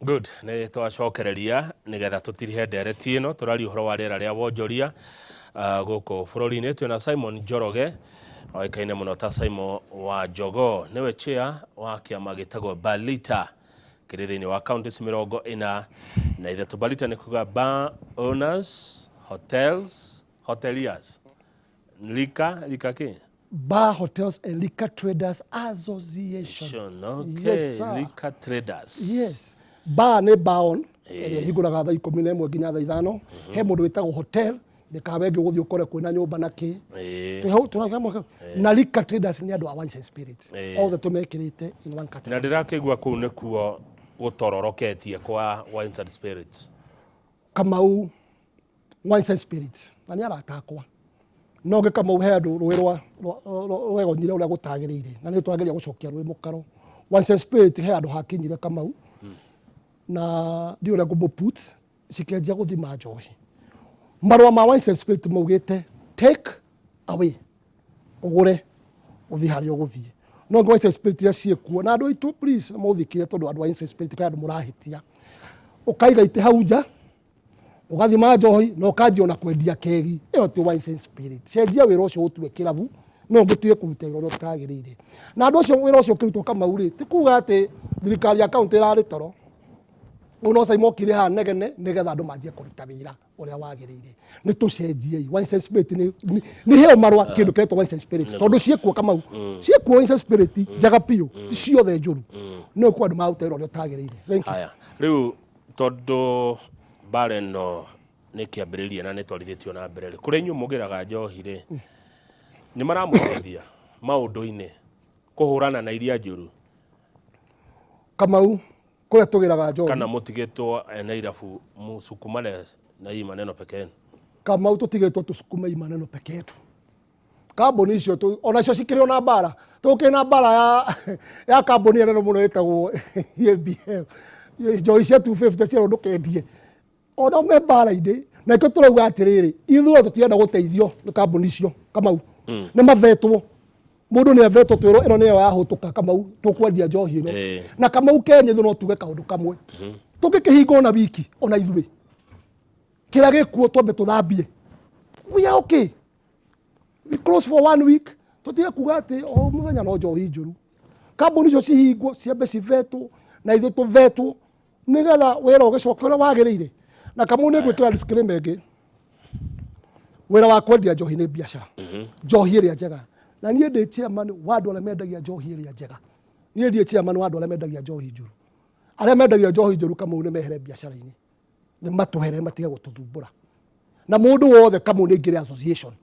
Good, nĩ twacokereria nĩgetha tũtirihe ndereti ĩno. Tũraria ũhoro wa rĩera rĩa wonjoria gũkũ bũrũri-inĩ. Twĩna Simon Njoroge, oĩkaine mũno ta Simon wa Jogoo, nĩwe chair wa kĩama gĩtagwo Balita kĩrĩ thĩinĩ wa counties 43. Balita nĩ kuga bar owners, hotels, hoteliers, liquor kĩ? Bar, Hotels and Liquor Traders Association. Okay. Yes, sir. Liquor traders. Yes. Bar nĩ baon ĩrĩa ĩhingũraga thaa 11 nginya thaa 5. He mũndũ wĩtagwo hotel, ndĩkawe ĩngĩ ũgũthiĩ ũkore kwĩna nyũmba na kĩ. Twĩ hau, na liquor traders nĩ andũ a wines and spirits. Othe tũmekĩrĩte in one Na category. Ndĩrakĩigua kũu nĩkuo gũtororoketie kwa wines and spirits. Kamau, wines and spirits na nĩ arata akwa, no ngĩ Kamau, he andũ rũĩ rwegonyire ũrĩa gũtagĩrĩire, na nĩ tũrageria gũcokia rũĩ mũkaro. Wines and spirit, he andũ hakinyire, Kamau, na ndiũ ũrĩa ngũmũ-put, cikĩanjia gũthima njohi. Marũa ma wines and spirit maugĩte take away, ũgũre ũthiĩ harĩa ũgũthiĩ. No ngĩ wines and spirit iria ciĩkuo na andũ aitũ, please mũthikire, tondũ andũ a wines and spirit kwĩ andũ mũrahĩtia. Ũkaiga itĩ hau nja, ũgathima njohi na ũkanjia ona kwendia kegi. Ĩyo ti wines and spirit. Cenjia wĩra ũcio ũtue kĩrabu, no mũtige kũruta wĩra ũrĩa ũtagĩrĩire. Na andũ acio, wĩra ũcio ũkĩrutwo, Kamau rĩ, ti kuga atĩ thirikari ya kaunti ĩrarĩ toro. Rĩu no Simon okire haha negene nĩgetha andũ manjie kũruta wĩra ũrĩa wagĩrĩire. Nĩ tũcenjiei. Wines and spirit nĩ heo marũa kĩndũ kĩretwo wines and spirits, tondũ ciĩkuo, Kamau, ciĩkuo wines and spirit njega biũ, ti ciothe njũru, no kuo andũ maruta wĩra ũrĩa ũtagĩrĩire. Thank you. Haya, rĩu tondũ mbara ĩno nĩ kĩambĩrĩria na nĩ twarithĩtio na mbere rĩ, kũrĩa inyuĩ mũgĩraga njohi rĩ, nĩ maramũteithia maũndũ-inĩ kũhũrana na iria njũru? Kamau, kũrĩa tũgĩraga njohi, kana mũtigĩtwo ene irabu mũsukumane na hii maneno peke yenu? Kamau, tũtigĩtwo tũsukume maneno peke yetu. Kambuni icio onacio cikĩrĩ ona mbara, tũkĩrĩ na mbara ya kambuni ĩrĩa nene mũno ĩtagwo EABL. Njohi cia 250 cierwo ndũkendie, ona me mbara-inĩ. Na ikĩo tũrauga atĩrĩrĩ, ithuĩ tũtirenda gũteithio nĩ kambuni icio, Kamau. Nĩ mavetwo, mũndũ nĩ avetwo, twĩrwo ĩno nĩyo yahũtũka, Kamau, tũkwendia njohi ĩno. Na Kamau, Kenya ithuĩ no tuge kaũndũ kamwe, tũngĩkĩhinga ona wiki, ona ithuĩ kĩrĩa gĩkuo twambe tũthambie. We are okay, we close for one week, tũtige kuga atĩ o mũthenya no njohi njũru. Kambuni icio cihingwo, ciambe civetwo na ithuĩ tũvetwo, nĩgetha wĩra ũgĩcoke ũrĩa wagĩrĩire. Na Kamau, nĩ ngwĩkĩra disclaimer ĩngĩ. Wĩra wa kwendia njohi nĩ biacara, njohi ĩrĩa njega, na niĩ ndĩ chairman wa andũ arĩa mendagia njohi ĩrĩa njega. Niĩ ndiĩ chairman wa andũ arĩa mendagia njohi njũru. Arĩa mendagia njohi njũru, Kamau, nĩ mehere biacara-inĩ, nĩ matũhere, matige gũtũthumbũra. Na mũndũ wothe, Kamau, nĩ aingĩre association,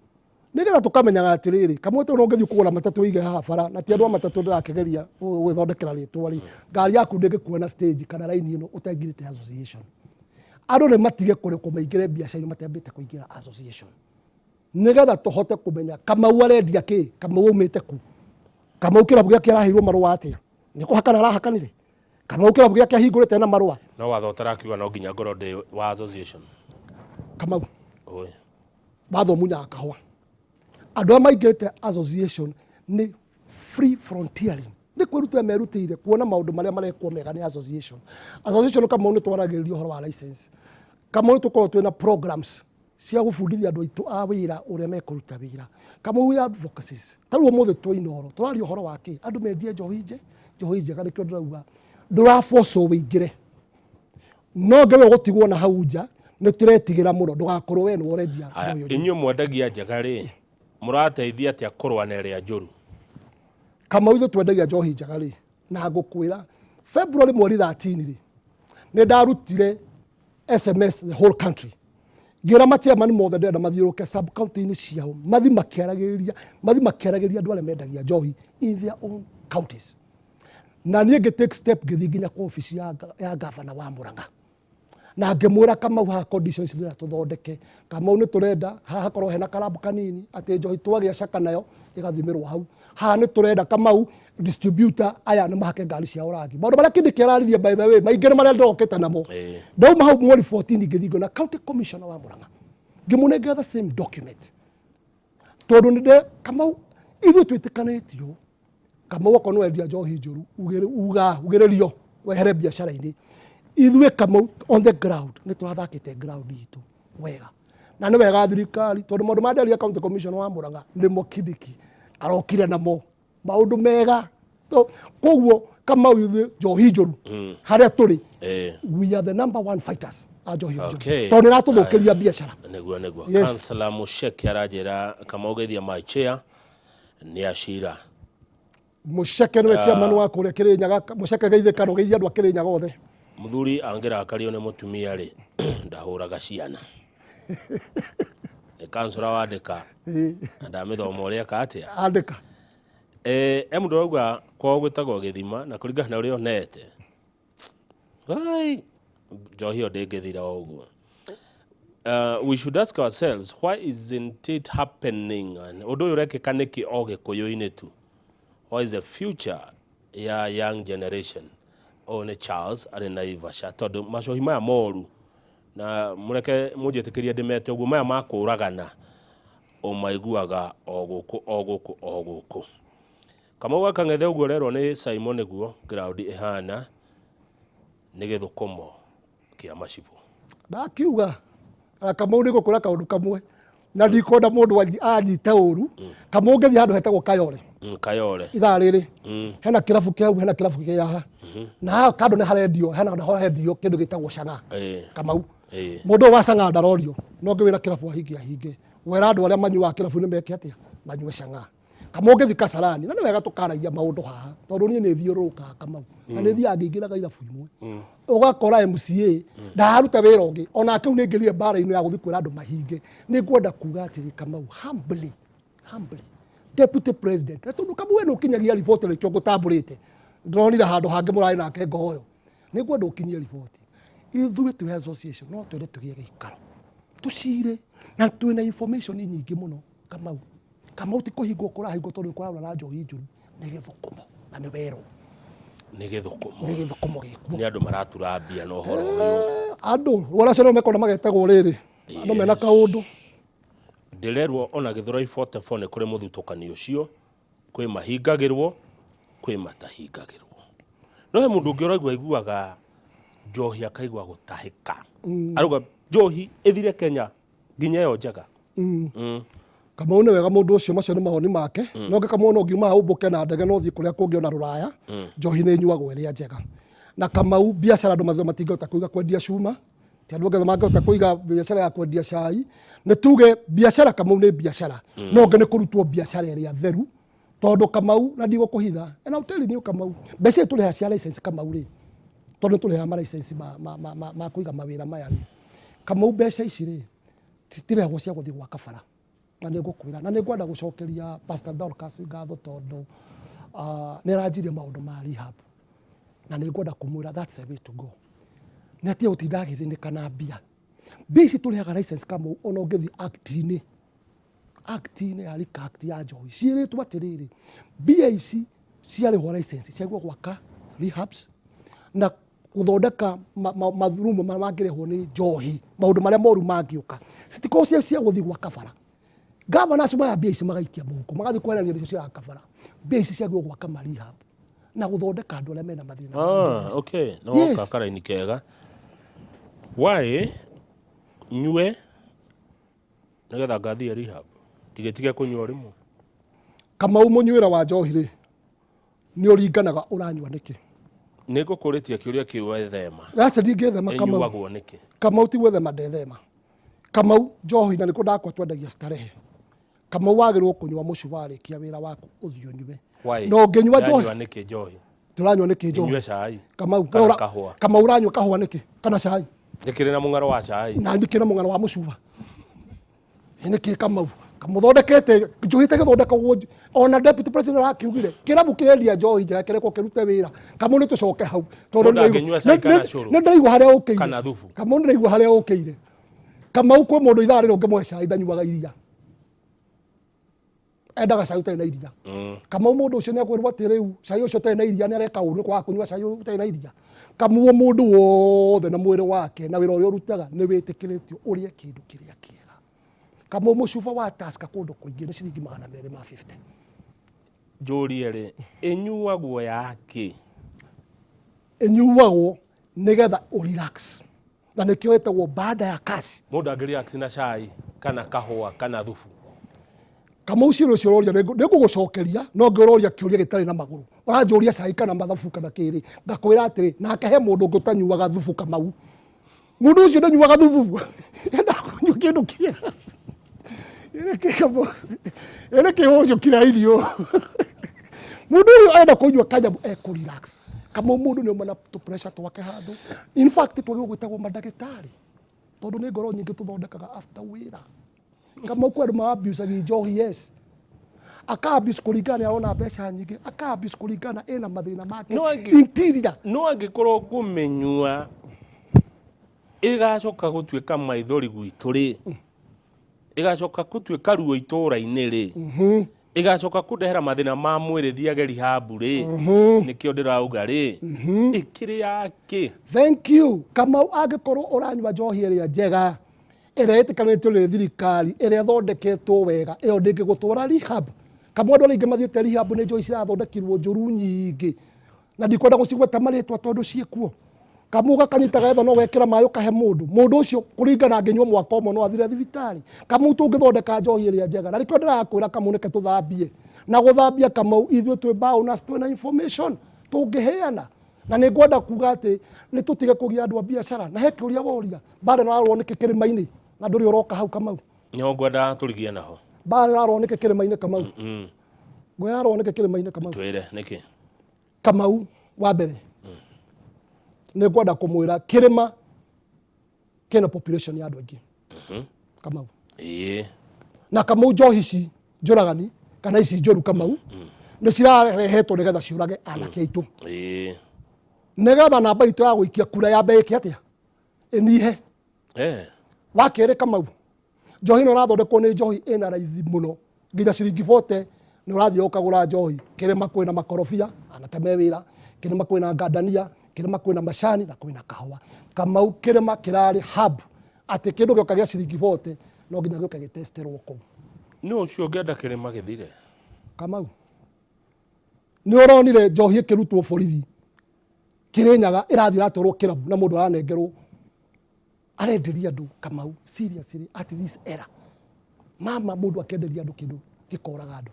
nĩgetha tũkamenyaga atĩrĩrĩ, Kamau, tondũ ũngĩthiĩ kũgũra matatũ ũige haha bara, na ti andũ a matatũ ndĩrakĩgeria gwĩthondekera rĩtwa rĩ, ngari yaku ndĩngĩkua na stage kana raini ĩno ũtaingĩrĩte association. Andũ nĩ matige kũrekwo maingĩre biacara-inĩ matambĩte kũingĩra association, nĩgetha tũhote kũmenya Kamau arendia kĩ, Kamau aumĩte ku, Kamau kĩrabu gĩake araheirwo marũa atĩa, nĩ kũhakana arahakanire, Kamau kĩrabu gĩake ahingũrĩte na marũa. No watho ũtarakiuga no nginya ngorwo ndĩ wa association? Kamau, Oi. Watho munyaga kahũa. Andũ arĩa maingĩrĩte association nĩ free frontiering, nĩ kwĩrutĩra merutĩire kuona maũndũ marĩa marekwo mega nĩ association. Association, Kamau, nĩ twaragĩrĩria ũhoro wa license. Kamau, nĩ tũkoragwo twĩna programs cia gũbundithia andũ aitũ a wĩra ũrĩa mekũruta wĩra. Kamau, we advocacies. Ta rĩu ũmũthĩ twĩ Inooro, tũraria ũhoro wa kĩ? Andũ mendie njohi njega. Nĩkĩo ndĩrauga ndũrabocwo wĩingĩre, no ngĩwe gũtigwo na hau nja, nĩ tũretigĩra mũno ndũgakorwo we nĩwe ũrendia Haya, njohi ĩyo. Inyuĩ mwendagia njega rĩ, mũrateithia atĩa kũrũa na ĩrĩa njũru? Kamau, ithuĩ twendagia njohi njega rĩ, na ngũkwĩra February mweri 13 rĩ, nĩ ndarutire SMS the whole country, ngĩra machairman mothe ndĩrenda mathiũrũke sub county-inĩ ciao, mathi makĩaragĩrĩria andũ arĩa mendagia njohi in their own counties. Na niĩ ngĩ take step, ngĩthiĩ nginya kwa obici ya gavana wa Murang'a na ngĩmwĩra, Kamau, haha conditions ndĩrenda tũthondeke. Kamau, nĩ tũrenda haha hakorwo hena karabu kanini, atĩ njohi twagĩa caka nayo ĩgathimĩrwo hau. Haha nĩ tũrenda, Kamau, distributor aya nĩ mahake ngari ciao rangi. Maũndũ marĩa kĩndĩ kĩararirie, by the way, maingĩ nĩ marĩa ndokĩte namo. Ndauma hau mweri 14, ngĩthiĩ ngĩona county commissioner wa Murang'a, ngĩmũnengera the same document, tondũ nĩ ndĩ, Kamau, ithuĩ twĩtĩkanĩtio, Kamau, okorwo nĩ wendia njohi njũru, uga ugĩrĩrio wehere biacara-inĩ. Ithuĩ Kamau on the ground nĩ tũrathakĩte ground itũ wega, na nĩ wega thirikari, tondũ maũndũ ma nderia county commission wa Murang'a nĩmo Kindiki arokire namo maũndũ mega. Koguo Kamau, ithuĩ njohi njũru harĩa tũrĩ, we are the number one fighters a njohi njũru, tondũ nĩ ĩratũthũkĩria biacara. Nĩguo. Yes. Kansela Musheki aranjĩra, "Kamau, geithia my chair nĩ Acira." Mũceke nĩwe chairman wa kũrĩa Kĩrĩnyaga. Mũceke, geithĩka na ũgeithie andũ a Kĩrĩnyaga othe. Mũthuri angĩrakario nĩ mũtumia rĩ, ndahũraga ciana. Nĩ kansũra wandĩka na ndamĩthoma ũrĩa eka atĩa. Andĩka. E mũndũ arauga kwao gwĩtagwo Gĩthima, na kũringana na ũrĩa onete, ai, njohi ĩyo ndĩngĩthira o ũguo. We should ask ourselves, why isn't it happening? Ũndũ ũyũ ũrekĩka nĩkĩ o Gĩkũyũ-inĩ tu? What is the future ya young generation? Ũyũ nĩ Charles arĩ Naivasha, tondũ macohi maya moru, na mũreke mũnjĩtĩkĩrie ndĩmete ũguo, maya ma kũragana, ũmaiguaga o gũkũ, o gũkũ, o gũkũ. Kamau wa Kang'ethe, ũguo ũrerwo nĩ Simon nĩguo ground ĩhana, nĩ gĩthũkũmo kĩa macibũ. Ndakiuga na Kamau nĩ gũkwĩra kaũndũ kamwe, na ndikwenda mũndũ anyite ũru. Kamau, ũngĩthiĩ handũ hetagwo Kayore, Kayore. Ithaa rĩrĩ hena kĩrabu kĩa hau, hena kĩrabu kĩa haha, na haha kando nĩ harendio, hena handũ harendio kĩndũ gĩtagwo cang'aa. Kamau, mũndũ ũyũ wa cang'aa ndarorio no ngĩ wĩna kĩrabu ahinge ahinge wera andũ arĩa manyuaga kĩrabu-inĩ meke atĩa? Manyue cang'aa. Kamau, ũngĩthiĩ Kasarani, na nĩ wega tũkaragia maũndũ haha, tondũ niĩ nĩ thiũrũrũkaga, Kamau, na nĩ thiaga ngĩingĩraga irabu imwe, ũgakora MCA ndararuta wĩra ũngĩ onake. Rĩu nĩ ngĩrire mbara-inĩ ya gũthiĩ kwĩra andũ mahinge. Nĩ ngwenda kuga atĩrĩ, Kamau, humbly, humbly, deputy president, na tondũ Kamau we nĩ ũkinyagia riboti nĩkĩo ngũtambũrĩte, ndĩronire handũ hangĩ mũrarĩ nake ngoyo, nĩ ngwenda ũkinyie riboti. Ithuĩ twĩ association no twende tũgĩe gĩikaro tũcire, na twĩna information nyingĩ mũno, Kamau. Kamau, ti kũhingwo kũrahingwo tondũ nĩ kũrarora na njohi njũru, nĩ gĩthũkũmo na nĩ werũ. Nĩ gĩthũkũmo. Nĩ gĩthũkũmo gĩkuo. Nĩ andũ maratura mbia na ũhoro ũyũ. Andũ rwaracio mekona magetagwo rĩrĩ, andũ mena kaũndũ. Ndĩrerwo ona Gĩthũrai 44 nĩ kũrĩ mũthutũkanio ũcio, kwĩ mahingagĩrwo, kwĩ matahingagĩrwo. No he mũndũ ũngĩ ũraigua aiguaga njohi akaigua gũtahĩka, arauga njohi ĩthire Kenya, nginya ĩyo njega. Kamau, nĩ wega mũndũ ũcio, macio nĩ mawoni make. No ngĩ Kamau, no ngiuma hau ũmbũke na ndege no thiĩ kũrĩa kũngĩ, ona rũraya, njohi nĩ ĩnyuagwo ĩrĩa njega. Na Kamau, biacara andũ matingĩhota kũiga kwendia cuma, ti andũ othe mangĩhota kũiga biacara ya kwendia cai. Nĩ tuge biacara, Kamau, nĩ biacara, no ngĩ nĩ kũrutwo biacara ĩrĩa theru, tondũ Kamau, na ndigũkũhitha, and I'll tell you, Kamau, mbeca iria tũrĩhaga cia license, Kamau rĩ, tondũ nĩ tũrĩhaga ma license ma kũiga mawĩra maya rĩ, Kamau, mbeca ici rĩ, citirĩhagwo cia gũthiĩ gwaka bara. Na nĩ ngũkwĩra, na nĩ ngwenda gũcokeria Pastor Dorcas ngatho, tondũ nĩ aranjirie maũndũ ma rehab, na nĩ ngwenda kũmwĩra that's the way to go. Nĩ atige gũtinda agĩthĩnĩka na mbia. Mbia ici tũrĩhaga license, Kamau, ona ũngĩthiĩ act-inĩ ya Liquor Act ya njohi, ciĩrĩtwo atĩrĩrĩ, mbia ici ciarĩhwo license ciagĩrĩirwo gwaka rehabs na gũthondeka mathurumo marĩa mangĩrehwo nĩ njohi, maũndũ marĩa moru mangĩũka. Citikorwo cia gũthiĩ gwaka bara. Gavana acio maya mbia ici magaikia mũhuko, magathiĩ kweherania icio ciraka bara. Mbia ici ciagĩrĩirwo gwaka ma rehab na gũthondeka andũ arĩa mena mathĩna ma Ah, okay. No. Yes. Karaini kega. Why nyue nigetha ngathiĩ rehab, ndigĩtige kũnyua rĩmwe? Kamau, mũnyuĩre wa njohi rĩ, nĩ ũringanaga ũranyua nĩkĩ. Nĩ ngũkũrĩtie kĩũria kĩu wethema. Aca, ndingĩthema, Kamau. Ĩnyuagwo nĩkĩ? Kamau, ti gwethema ndethema. Kamau, njohi, na nĩkũ ndakwa twendagia starehe. Kamau, wagĩrĩirwo kũnyua mũciĩ, warĩkia wĩra waku ũthiĩ ũnyue. Why? Na ũngĩnyua njohi Ndanyua nĩkĩ njohi? Tũranyua nĩkĩ njohi? Nyue cai. Kamau, Kana kahũa. Kamau, ũranyua kahũa nĩkĩ kana cai? Ndĩkĩrĩ na mũng'aro wa cai. Na ndikĩ na mũng'aro wa mũcuba nĩkĩ? Kamau, kamũthondekete njohi ĩtagĩthondekagwo. Ona deputy president arakiugire kĩrabu kĩrendia njohi njega kĩrekwo kĩrute wĩra. Kamau, nĩ tũcoke hau tondũ Mũndũ angĩnyua cai kana cũrũ. nĩ ndĩraigua harĩa ũkĩire. Kana thubu. Kamau, nĩ ndĩraigua harĩa ũkĩire. Kamau, kwĩ mũndũ ithaa rĩrĩ ũngĩmũhe cai ndanyuaga iria, endaga cai ũtarĩ na iria. Kamau, mũndũ ũcio nĩ akwĩrwo atĩ rĩu cai ũcio ũtarĩ na iria nĩ areka ũru nĩ kwaga kũnyua cai ũtarĩ na iria. Kamau, mũndũ wothe na mwĩrĩ wake na wĩra ũrĩa ũrutaga nĩ wĩtĩkĩrĩtio ũrĩe kĩndũ kĩrĩa kĩega. Kamau, mũcuba wa Tusker kũndũ kũingĩ nĩ ciringi 250. Njũrie rĩ, ĩnyuagwo yakĩ? Ĩnyuagwo Nĩgetha ũ relax, na nĩkĩo ĩtagwo baada ya kazi. Mũndũ angĩ relax na cai kana kahũa kana thubu? Kamau, ciũria ũcio ũroria nĩngũgũcokeria, no ngĩ ũroria kĩũria gĩtarĩ na magũrũ. Ũranjũria cai kana mathabu kana kĩrĩ, ngakwĩra atĩrĩ, nake he mũndũ ũngĩ ũtanyuaga thubu. Kamau, mũndũ ũcio ndanyuaga thubu, endaga kũnyua kĩndũ kĩega. Ĩrĩ kĩhũnjũ kira irio. Mũndũ ũyũ enda kũnyua kanyamũ ekũ relax. Kamau, mũndũ nĩ auma na tũ pressure twake handũ. In fact, twagĩrĩirwo gwĩtagwo mandagĩtarĩ, tondũ nĩ ngoro nyingĩ tũthondekaga after wĩra. Kamau, kwĩ andũ ma-abuse njohi. Yes, aka abuse kũringana nĩ arona mbeca nyingĩ, aka abuse kũringana ĩna mathĩna make No interior. No angĩkorwo ngũmĩnyua ĩgacoka gũtuĩka maithori gwitũ rĩ, ĩgacoka gũtuĩka ruo itũũra-inĩ rĩ, ĩgacoka kũndehera mathĩna ma mwĩrĩ, thiage rehab rĩ, nĩkĩo ndĩrauga rĩ, ĩkĩrĩ yakĩ? Thank you, Kamau. Angĩkorwo ũranyua njohi ĩrĩa njega, ĩrĩa ĩtĩkanĩtio nĩ thirikari, ĩrĩa ĩthondeketwo wega, ĩyo ndĩngĩgũtwara rehab. Kamau, andũ arĩa aingĩ mathiĩte rehab nĩ njohi cirathondekirwo njũru nyingĩ, na ndikwenda gũcigweta marĩtwa tondũ ciĩkuo. Kamau, gakanyita getha no gekĩra maĩ ũkahe mũndũ, mũndũ ũcio kũringana angĩnyua mwaka ũmwe no athire thibitarĩ. Kamau, tũngĩthondeka njohi ĩrĩa njega, na nĩkĩo ndĩrakwĩra, Kamau, nĩke tũthambie na gũthambia. Kamau, ithuĩ twĩ mbaũ na twĩna information tũngĩheana, na nĩ ngwenda kuga atĩ nĩ tũtige kũgia andũ a biacara. Na he kĩũria woria, mbara ĩno ararwo nĩkĩ kĩrĩma-inĩ, na ndũrĩ ũroka hau, Kamau. Nĩho ngwenda tũrigie naho. Mbara ĩrarwo nĩkĩ kĩrĩma-inĩ, Kamau? Ngwĩra nĩkĩ kĩrĩma-inĩ, Kamau? Twĩre nĩkĩ. Kamau, wa mbere nĩ ngwenda kũmwĩra kĩrĩma kĩna population ya andũ aingĩ, Kamau. Na Kamau, njohi ici njũragani kana ici njũru, Kamau, nĩ cirarehetwo nĩgetha ciũrage anake aitũ, nĩgetha namba itũ ya gũikia kura yambe ĩke atĩa? Ĩnihe. Wa kerĩ, Kamau, njohi ĩno ĩrathondekwo nĩ njohi ĩna raithi mũno, nginya ciringi 40 nĩ ũrathiĩ ũkagũra njohi. Kĩrĩma kwĩna makorobia, anake me wĩra. Kĩrĩma kwĩna ngandania, kĩrĩma kwĩna macani na kwĩna kahũa. Kamau, kĩrĩma kĩrarĩ hub atĩ kĩndũ gĩoka gĩa ciringi 40 no nginya gĩũke gĩtesterwo kũu. Nĩ ũcio ũngĩenda kĩrĩma gĩthire? Kamau, nĩ ũronire njohi ĩkĩrutwo borithi Kĩrĩnyaga, ĩrathiĩ ĩratwarwo kĩrabu na mũndũ aranengerwo arenderia andũ. Kamau, seriously, at this era, mama, mũndũ akenderia andũ kĩndũ gĩkoraga andũ.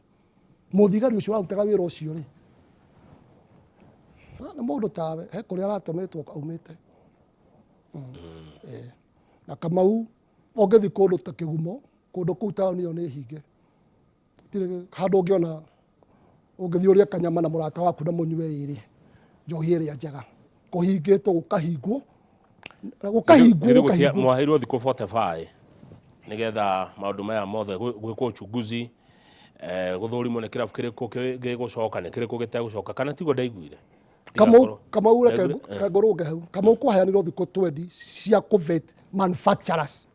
Mũthigari ũcio ũrarutaga wĩra ũcio rĩ, nĩ mũndũ tawe, he kũrĩa aratũmĩtwo aumĩte. Eh. Na Kamau, ũngĩthiĩ kũndũ ta Kĩgumo, kũndũ kũu taũni ĩyo nĩ hinge, gũtirĩ handũ ũngĩona ũngĩthiĩ ũrĩe kanyama na mũrata waku na mũnyue ĩrĩ njohi ĩrĩa njega. Kũhingĩtwo, gũkahingwo, gũkahingwo, Githĩ gũkahingwo. Mwaheirwo thikũ 45 nigetha maũndũ maya mothe gwĩkwo uchunguzi, gũthũrimwo nĩ kĩrabu kĩrĩkũ gĩgũcoka, nĩ kĩrĩkũ gĩtegũcoka, kana tiguo ndaiguire? Kamau, Ndigakorwo- Kamau, reke ngũrũnge hau. Kamau, kwaheanirwo thikũ 20 cia kũvet manufacturers,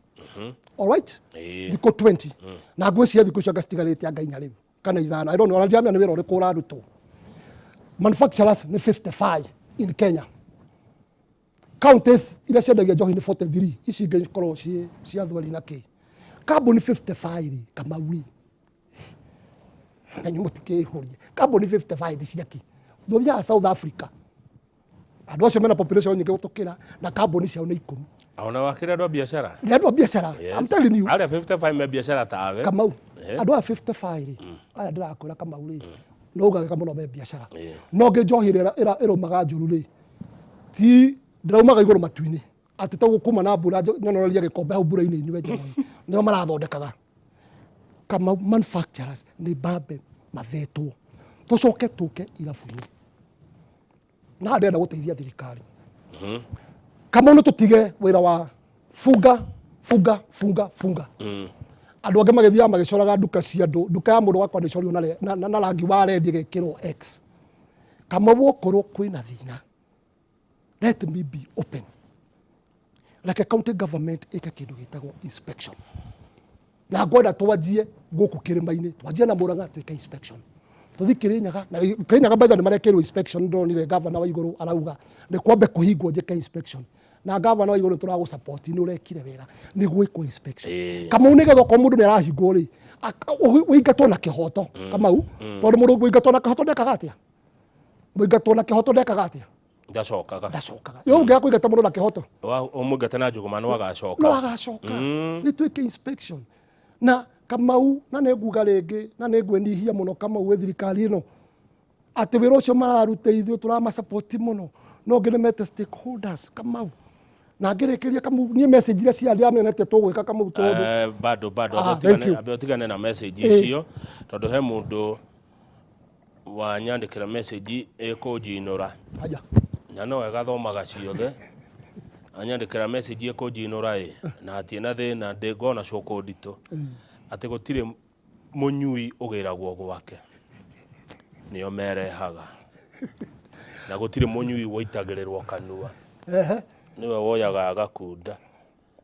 alright? Thikũ 20, na ngwĩciria thikũ icio anga citigarĩte anga inya rĩu kana ithano, I don't know. Ona ndiramenya nĩ wĩra ũrĩkũ ũrarutwo. Manufacturers nĩ 55 in Kenya. Counties iria ciendagia njohi nĩ 43, ici ingĩ ikoragwo ciĩ cia thweri na kĩ. Kambuni 55 rĩ, Kamau rĩ, na inyuĩ mũtikĩhũrie, kambuni 55 nĩ cia kĩ? Ndũthiaga South Africa, andũ acio mena population nyingĩ gũtũkĩra, na kambuni ciao nĩ 10. Ona wakĩrĩ andũ a biacara. Nĩ andũ a biacara. I'm telling you. Arĩa 55 me biacara tawe. Kamau, andũ aya 55 rĩ, aya ndĩrakwĩra, Kamau rĩ, no ugagĩka mũno me biacara. No ngĩ njohi ĩrĩa ĩrũmaga njũru rĩ, ti ndĩraumaga igũrũ matu-inĩ atĩ ta kuma na mbura nyonoreria gĩkombe hau mbura-inĩ nyue njohi. Nĩo marathondekaga, Kamau. Manufacturers nĩ mbambe mathetwo, tũcoke tũke irabu-inĩ. Na ndĩrenda gũteithia thirikari, Kamau, nĩ tũtige wĩra wa funga, funga, funga, funga. Andũ angĩ magĩthiaga magĩcoraga nduka cia andũ, nduka ya mũndũ wakwa nĩcorio na rangi wa red ĩgekĩrwo X. Kamau, okorwo kwĩna thĩna, let me be open, reke county government ĩke kĩndũ gĩtagwo inspection, na ngwenda twanjie gũkũ kĩrĩma-inĩ, twanjie na Mũrang'a, twĩke inspection, tũthi Kĩrĩnyaga. Na Kĩrĩnyaga by the way nĩ marekĩrwo inspection. Ndonire gavana wa igũrũ arauga nĩ kwambe kũhingwo njĩke inspection. Na gavana wa igũrũ, tũragũ support, nĩ ũrekire wega nĩ gwĩkwo inspection, Kamau, nĩgetha okorwo mũndũ nĩ arahingwo rĩ, ũingatwo na kĩhoto, Kamau, tondũ mũndũ ũingatwo na kĩhoto ndekaga atĩa? Mũingatwo na kĩhoto ndekaga atĩa? Ndacokaga. Ndacokaga. Yo ũngĩaga kũingata mũndũ na kĩhoto, Ũmũingate na njũgũma no agacoka. No agacoka. Nĩ twĩke inspection na Kamau, na nĩ nguga rĩngĩ na nĩ ngwĩnyihia mũno, Kamau, wĩ thirikari ĩno atĩ wĩra ũcio mararuta ithuĩ tũramasapoti mũno, no ngĩ nĩ mete stakeholders, Kamau. Na ngĩrĩkĩria, Kamau, niĩ message iria cia ndĩramenete tũgwĩka, Kamau, tondũ Bado bado. Ah, thank you. Ambe ũtigane na message icio, tondũ he mũndũ wanyandĩkĩra message ĩkũnjinũra. Haya. Na no wega thomaga ciothe. Anyandĩkĩra message ĩkũnjinũra ĩ na hatirĩ na thĩna, ndĩngona cũkũ nditũ atĩ gũtirĩ mũnyui ũgĩragwo gwake, nĩo merehaga, na gũtirĩ mũnyui woitagĩrĩrwo kanua, nĩwe woyaga agakunda.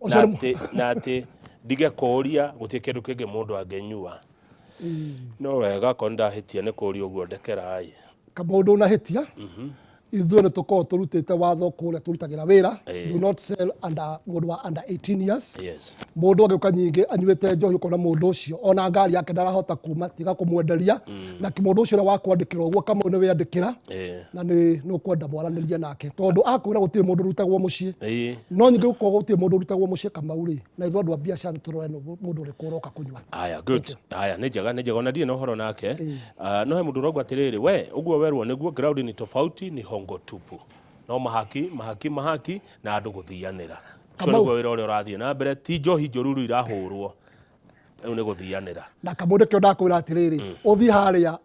Ũcio Na nĩ atĩ ndige kũũria gũtirĩ kĩndũ kĩngĩ mũndũ angĩnyua. No wega akorwo nĩndahĩtia nĩ kũũria ũguo, ndekerai. Kamau, ndũnahĩtia. Ithuĩ nĩ tũkoragwo tũrutĩte watho kũrĩa tũrutagĩra wĩra, do not sell under mũndũ wa under 18 years. Mũndũ agĩũka nyingĩ anyuĩte njohi, ũkona mũndũ ũcio ona ngari yake ndarahota kuma, tiga kũmwenderia. Na mũndũ ũcio ũrĩa wakwandĩkĩra ũguo, Kamau, nĩ wĩandĩkĩra na nĩ ũkwenda mwaranĩrie nake, tondũ akwĩra gũtirĩ mũndũ ũrutagwo mũciĩ. No nyingĩ gũkorwo gũtirĩ mũndũ ũrutagwo mũciĩ, Kamau rĩ, na ithuĩ andũ a biacara tũrore nũ mũndũ ũrĩkũ ũroka kũnyua. Aya, good. Aya, nĩ njega, nĩ njega, ona ndirĩ na ũhoro nake. Ah, no he mũndũ ũrauga atĩrĩrĩ, we ũguo werwo nĩguo, ground ni tofauti, ni hongo tupu, no mahaki mahaki mahaki na andũ gũthianĩra. Ũcio Kamau. nĩguo wĩra ũrĩa ũrathiĩ na mbere, ti njohi njũru rĩu irahũrwo, rĩu nĩ gũthianĩra. Na kamũndũ kĩo ndakwĩra atĩrĩrĩ, ũthiĩ harĩa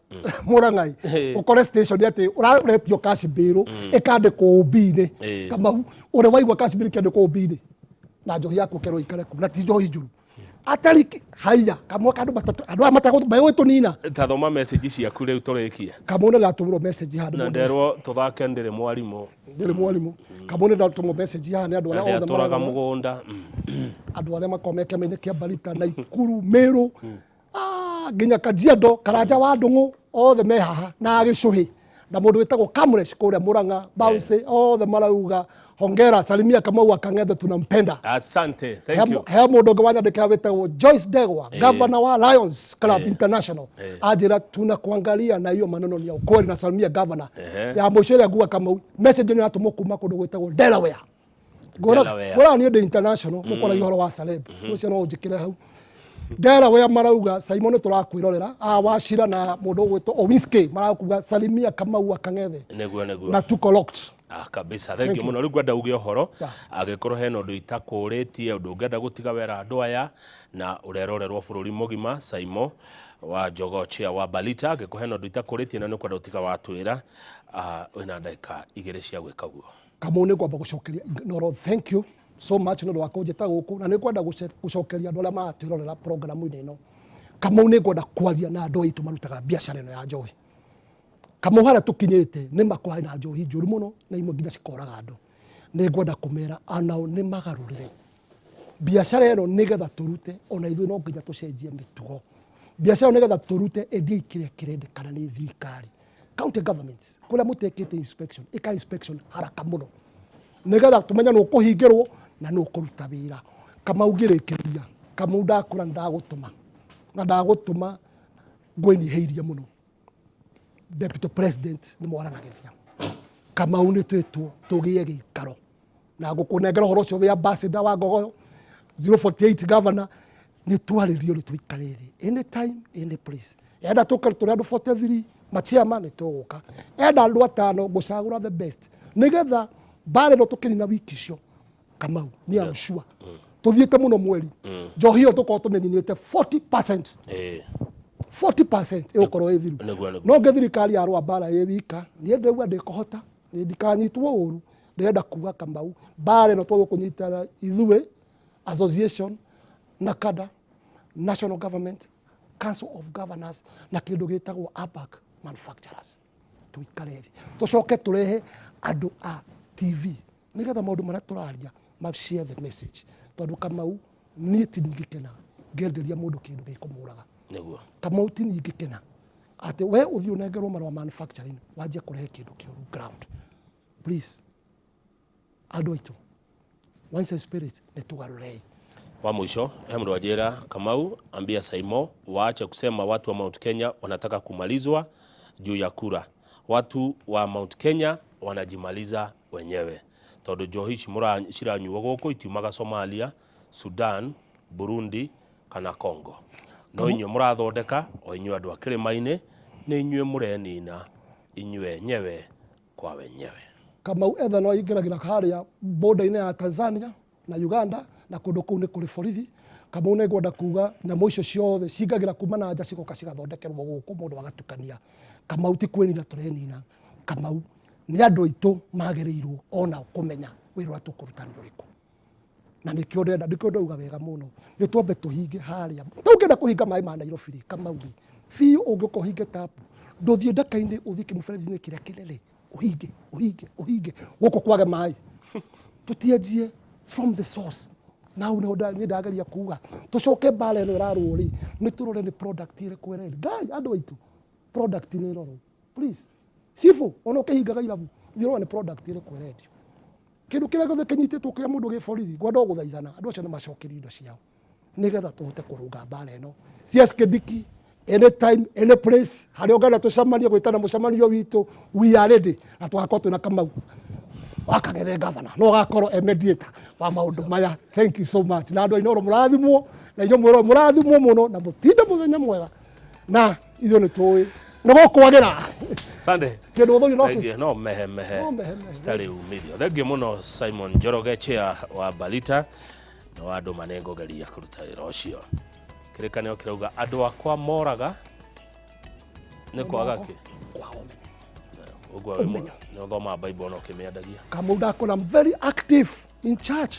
Mũrang'ai ũkore station atĩ ũretio cash bail ĩkandĩkwo ũmbi-inĩ. Kamau, ũrĩ waigua cash bail ĩkĩandĩkwo ũmbi-inĩ na njohi yaku ũkerwo ikare kuu, na ti njohi njũru atariki haiya kamwe kandũ matatũ andũ aya matagũ megũtũnina. Ta thoma message ciaku rĩu tũrĩkie. Kamau, nĩ ndatũmĩrwo message handũ na mũndũ nderwo tũthake ndĩrĩ mwarimũ. Ndĩrĩ mwarimũ. Kamau, nĩ ndatũmwo message haha nĩ andũ na arĩa othe ndĩatũraga mararora, mũgũnda. Andũ arĩa makoragwo me kĩama-inĩ kĩa Mbarita, Naikuru, Meru, nginya Kajiado, Karanja wa Ndũng'ũ, othe me haha na Gĩcũhĩ, na mũndũ wĩtagwo Kamresh kũrĩa Murang'a Bounce, othe marauga hongera, salimia Kamau wa Kang'ethe, tunampenda. Asante, thank you. He mũndũ ũngĩ wanyandĩkĩra wĩtagwo Joyce Ndegwa, governor wa Lions Club International, anjĩra tunakuangalia na hiyo maneno ni ya ukweli, na salimia governor. Ya mũico ĩrĩa nguga, Kamau, message nĩ yatũmwo kuma kũndũ gwĩtagwo Delaware. Delaware. Ngũra niĩ ndĩ international, mũkora ũhoro wa celeb ũcio no ũnjĩkĩre hau Delaware, marauga Simon tũrakwĩrorera a Wacira na mũndũ ũgwĩtwo Owinski, marakuga salimia Kamau wa Kang'ethe. Nĩguo. Na tuko locked. Ah, kabisa, thank you mũno. Rĩu ngwenda uge ũhoro, Yeah. angĩkorwo hena ũndũ itakũrĩtie, ũndũ ũngĩenda gũtiga wera andũ aya na ũrerorerwo bũrũri mũgima, Saimo wa Jogoo, chair wa Balita, angĩkorwo hena ũndũ itakũrĩtie na nĩ ũkwenda gũtiga watwĩra, wĩna ndagĩka 2 cia gwĩka guo. Kamau, nĩ ngwamba gũcokeria Noro thank you so much nĩ ũndũ wa kũnjĩta gũkũ, na nĩ ngwenda gũcokeria andũ arĩa maratwĩrorera programu-inĩ ĩno. Kamau, nĩ ngwenda kwaria na andũ aitũ marutaga biacara ĩno ya njohi. Kamau, harĩa tũkinyĩte nĩ makwarĩ na njohi njũru mũno, na imwe nginya cikoraga andũ. Nĩ ngwenda kũmera anao nĩ magarũrĩre biacara ĩno, nĩgetha tũrute ona ithuĩ no nginya tũcenjie mĩtugo. Biacara ĩno nĩgetha tũrute, endiai kĩrĩa kĩrendekana nĩ thirikari. County governments, kũrĩa mũtekĩte inspection, ĩka inspection haraka mũno, nĩgetha tũmenye nũ ũkũhingĩrwo na nũ ũkũruta wĩra. Kamau, ngĩrĩkĩrĩria, Kamau, ndakũra nĩ ndagũtũma, na ndagũtũma ngwĩnyihĩirie mũno. Deputy President nĩ mwaranagĩria. Kamau, nĩ twĩtwo tũgĩe gĩikaro na ngũkũnengera ũhoro ũcio wĩ ambassador wa Ngogoyo 048 governor, nĩ twarĩrio, nĩ tũikare thĩ anytime, any place. Enda tũke tũrĩ andũ 43 machiama, nĩ tũgũka. Enda andũ atano, ngũcagũra the best, nĩgetha mbara ĩno tũkĩnina wiki icio. Kamau, nĩ am sure tũthiĩte mũno mweri, njohi ĩyo tũkorwo tũmĩninĩte 40%. 40% ĩgũkorwo ĩ thiru. Nĩguo. No ngĩ thirikari yarũa mbara ĩ wika, niĩ ndĩrauga ndĩkũhota, niĩ ndikanyitwo ũru. Ndĩrenda kuga, Kamau, mbara ĩno twagĩrĩirwo kũnyitana ithuĩ association na kada, national government, Council of Governors, na kĩndũ gĩtagwo ABAC manufacturers, tũikare thĩ, tũcoke tũrehe andũ a TV, nĩgetha maũndũ marĩa tũraria ma share the message, tondũ Kamau, niĩ ti ndingĩkena ngĩenderia mũndũ kĩndũ gĩkũmũraga. Kamau, ti ningĩkena atĩ we ũthiĩ ũnengerwo marũa manufacturing, wanjie kũrehe kĩndũ kĩũru ground. Please, andũ aitũ, wines and spirit, nĩ tũgarũrei. Wa mwisho, he mũndũ wanjĩra, "Kamau, ambia Saimo waache kusema watu wa Mount Kenya wanataka kumalizwa juu ya kura. Watu wa Mount Kenya Wanajimaliza wenyewe tondũ njohi ici ciranyuo gũkũ itiumaga Somalia, Sudan, Burundi kana Congo. No inyuĩ mũrathondeka o inyuĩ andũ a kĩrĩma-inĩ nĩ inyuĩ mũrenina inyuĩ enyewe kwa wenyewe. Kamau etha no aingĩragĩra harĩa border-inĩ ya Tanzania na Uganda na kũndũ kũu nĩ kũrĩ borithi. Kamau nĩ ngwenda kuga nyamũ icio ciothe cingagĩra kuma na nja cigoka cigathondekerwo gũkũ mũndũ agatukania. Kamau ti kwĩnina tũrenina. Kamau nĩ andũ aitũ magĩrĩirwo onao kũmenya wĩra ũrĩa tũkũruta nĩ ũrĩkũ. Na nĩkĩo ndĩrenda, nĩkĩo ndauga wega mũno nĩ twambe tũhinge harĩa. Ta ũngĩenda kũhinga maĩ ma Nairobi rĩ, Kamau rĩ, biũ ũngĩũka ũhinge tapu, ndũthiĩ ndaka-inĩ ũthiĩ kĩmũberethi-inĩ kĩrĩa kĩnene ũhinge ũhinge ũhinge gũkũ kwage maĩ. Tũtianjie from the source. Na hau nĩho niĩ ndageria kuga tũcoke mbara ĩno ĩrarũo rĩ, nĩ tũrore nĩ product ĩrĩkũ ĩrendio. Ngai andũ aitũ, product nĩ ĩrorwo please. Cibũ ona ũkĩhingaga irabu thiĩ ũrore nĩ product ĩrĩkũ ĩrendio. Kĩndũ kĩrĩa gĩothe kĩnyitĩtwo kĩa mũndũ gĩ borithi ngwenda o gũthaithana andũ acio nĩ macokerio indo ciao nĩgetha tũhote kũrũnga mbara ĩno. CS Kindiki anytime any place harĩa ũngĩenda tũcemanie gwĩtana mũcemanio witũ, we are ready na tũgakorwo twĩna Kamau wa Kang'ethe governor no agakorwo e mediator wa maũndũ maya. Thank you so much na andũ a Inooro mũrathimwo na inyuĩ mwĩrwo mũrathimwo mũno na mũtinde mũthenya mwega na ithuĩ nĩ tũĩ nĩ gũkwagĩra. Sunday. Kĩndũ ũthũire no kĩ? Thengiũ, no mehe mehe. No mehe mehe. Citarĩ umithio. Thengiũ mũno Simon Njoroge chair wa Balita na wa andũ manengogeria kũruta wĩra ũcio. Kĩrĩkanĩro kĩrauga andũ akwa moraga nĩ kwaga kĩ? Kwaga ũmenyo. Ũguo wĩ nĩ ũthomaga Bible na ũkĩmĩendagia. Kamau ndakora I'm very active in church.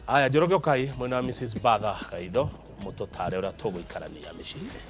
Aya Njoroge ũkai mwena wa Mrs. Batha Gaitho mũtũtare ũrĩa tũgũikarania mĩciĩ-inĩ.